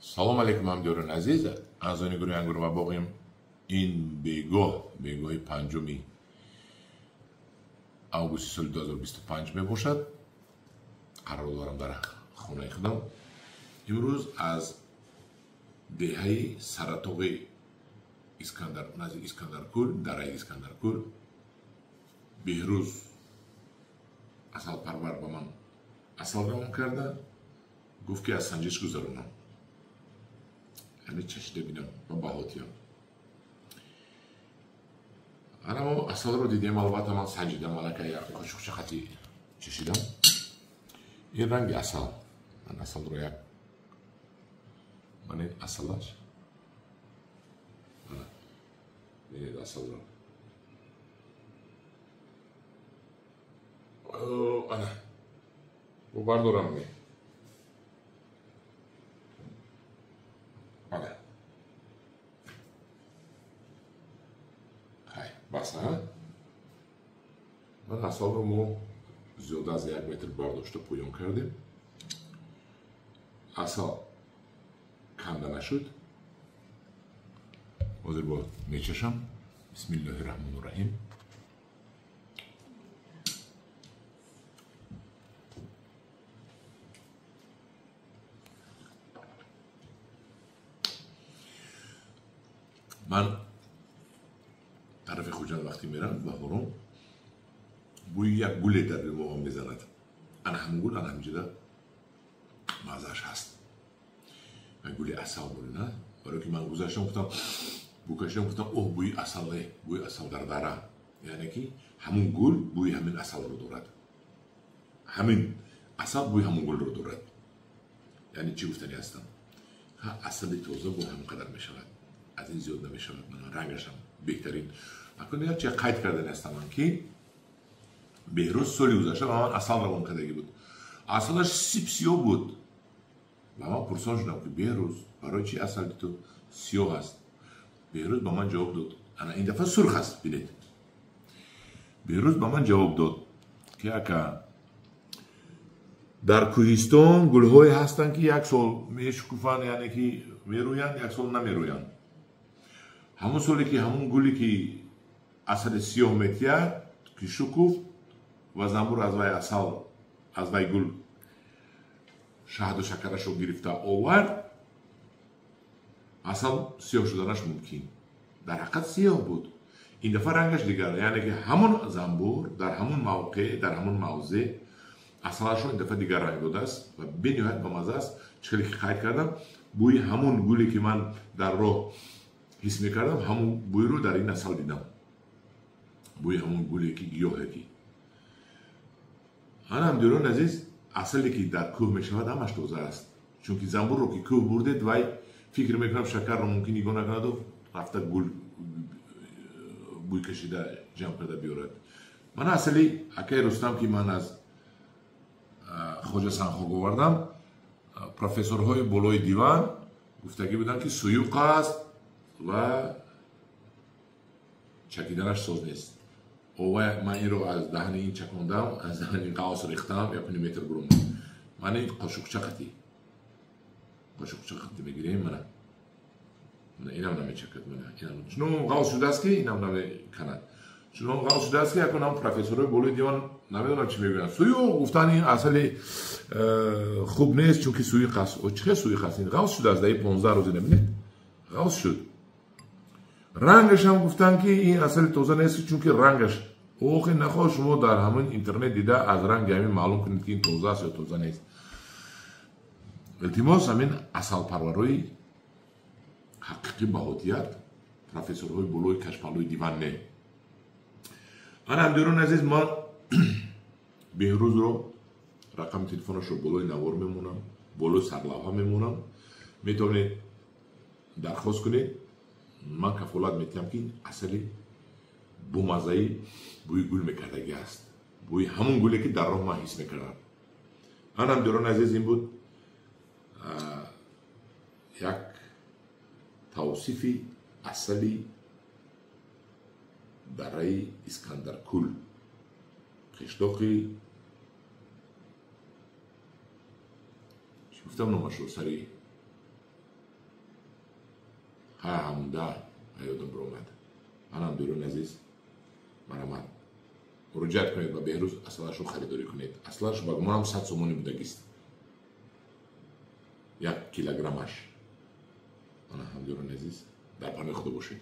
Салом алейкум, ҳамдиёрони азиз. Аъзони гурӯҳи Ангур ва боғим. Ин бегоҳ, бегоҳи 5 августи соли 2025 мебошад. Қарор дорам дар хонаи худам. Имрӯз аз деҳаи Саратоғи Искандар, назди Искандаркӯл, дараи Искандаркӯл, Беҳрӯз асалпарвар ба ман асал равон карда, гуфт ки аз санҷиш гузаронам, яъне чашида бинам ва баҳотиям. Ана мо асалро дидем, албатта ман санҷидам, аллакай як қошуқча хати чашидам. Ин ранги асал, ман асалро як, ман ин асалаш, бинед асалро, ана бо бардорам ме, ана хай бас. Ман асалро мо зиёда аз 1 метр бардошта поён кардем. Асал канда нашуд. Ҳозир бо мечашам. Бисмиллоҳи раҳмони раҳим. Ман тарафи Хуҷанд вақте мерам баҳорон, бӯи як гуле дар димоғам мезанад. Ана ҳамун гул ана ҳаминҷода маззааш ҳаст. Гули асал буд, на? Барои ки ман гузаштам, гуфтам, бӯ кашидам, гуфтам, оҳ, бӯи асале, бӯи асал дар дара. Яъне ки ҳамун гул бӯи ҳамин асалро дорад. Ҳамин асал бӯи ҳамун гулро дорад. Яъне чӣ гуфтани ҳастам? Асали тоза бо ҳамин қадар мешавад. Аз ин зиёд намешавад. Рангашам беҳтарин. Акун як чиз қайд кардани ҳастам ман, ки Беҳрӯз соли гузашта ба ман асал равон кардагӣ буд. Асалаш сип сиёҳ буд. Ба ман пурсон шудам, ки Беҳрӯз, барои чи асали ту сиёҳ аст? Беҳрӯз ба ман ҷавоб дод, ана ин дафъа сурх аст, бинед. Беҳрӯз ба ман ҷавоб дод, ки ака, дар кӯҳистон гулҳое ҳастанд, ки як сол мешукуфанд, яъне ки мерӯянд, як сол намерӯянд. Ҳамун соле ки ҳамун гуле ки асали сиёҳ метиҳад, ки шукуфт ва занбур аз вай асал, аз вай гул шаҳду шакарашро гирифта овард, асал сиёҳ шуданаш мумкин. Дар ҳақиқат сиёҳ буд. Ин дафъа рангаш дигар, яъне ки ҳамун занбур дар ҳамун мавқеъ, дар ҳамун мавзеъ асалашро ин дафъа дигар ранг додааст ва бениҳоят бамазза аст. Чӣ хеле ки қайд кардам, бӯи ҳамун гуле ки ман дар роҳ ҳис мекардам, ҳамун бӯйро дар ин асал дидам. Бӯи ҳамун гуле ки гиёҳе ки. Ана ҳамдиёрони азиз, асале ки дар кӯҳ мешавад ҳамаш тоза аст. Чунки занбурро ки кӯҳ бурдед, вай фикр мекунам шакарро мумкин нигоҳ накунаду рафта гул бӯй кашида ҷамъ карда биёрад. Мана асали акаи Рустам, ки ман аз Хоҷа Санхок овардам, профессорҳои болои диван гуфтагӣ буданд, ки суюқ аст ва чакиданаш соз нест. Овай ман инро аз даҳани ин чакондам, аз даҳани ин қавс рехтам, 1,5 метр бурумад. Ман ин қошуқча қати, қошуқча қати мегирем, мана. Мана инам намечакад, мана инам. Чунон қавс шудааст, ки инам намеканад. Чунон қавс шудааст, ки якун ҳам профессорҳои болои диван намедонам чӣ мегӯянд. Суюқ гуфтан ин асали хуб нест, чунки суюқ аст. О, чӣ хел суюқ аст? Ин қавс шудааст, дар ин 15 рӯз ина бинед. Қавс шуд. Рангашам гуфтанд, ки ин асали тоза нест, чунки рангаш. Охи нахоҳ шумо дар ҳамин интернет дида аз ранги ҳамин маълум кунед, ки ин тоза аст ё тоза нест. Илтимос, ҳамин асалпарварҳои ҳақиқӣ баҳотият, профессорҳои болои кашпалӯи диван не. Ана ҳамдиёрони азиз, ман Беҳрӯзро рақами телефонашро болои навор мемонам, болои сарлавҳа мемонам. Метавонед дархост кунед. Ман кафолат метиҳам, ки асали бомаззаи бӯи гул мекардагӣ аст. Бӯи ҳамун гуле ки дар роҳ ман ҳис мекардам. Ана ҳамдиёрони азиз, ин буд як тавсифи асали дараи Искандаркӯл, қишлоқи чӣ гуфтам номашро сари Ҳа, ҳамда ёдам биромад. Анам, дӯрони азиз, марамат, муроҷиат кунед ба Беҳрӯз, асалашро харидорӣ кунед. Асалаш ба гумонам 100 сомонӣ будагист 1 килограммаш. Ана ҳам, дӯрони азиз, дар паноҳи Худо бошед.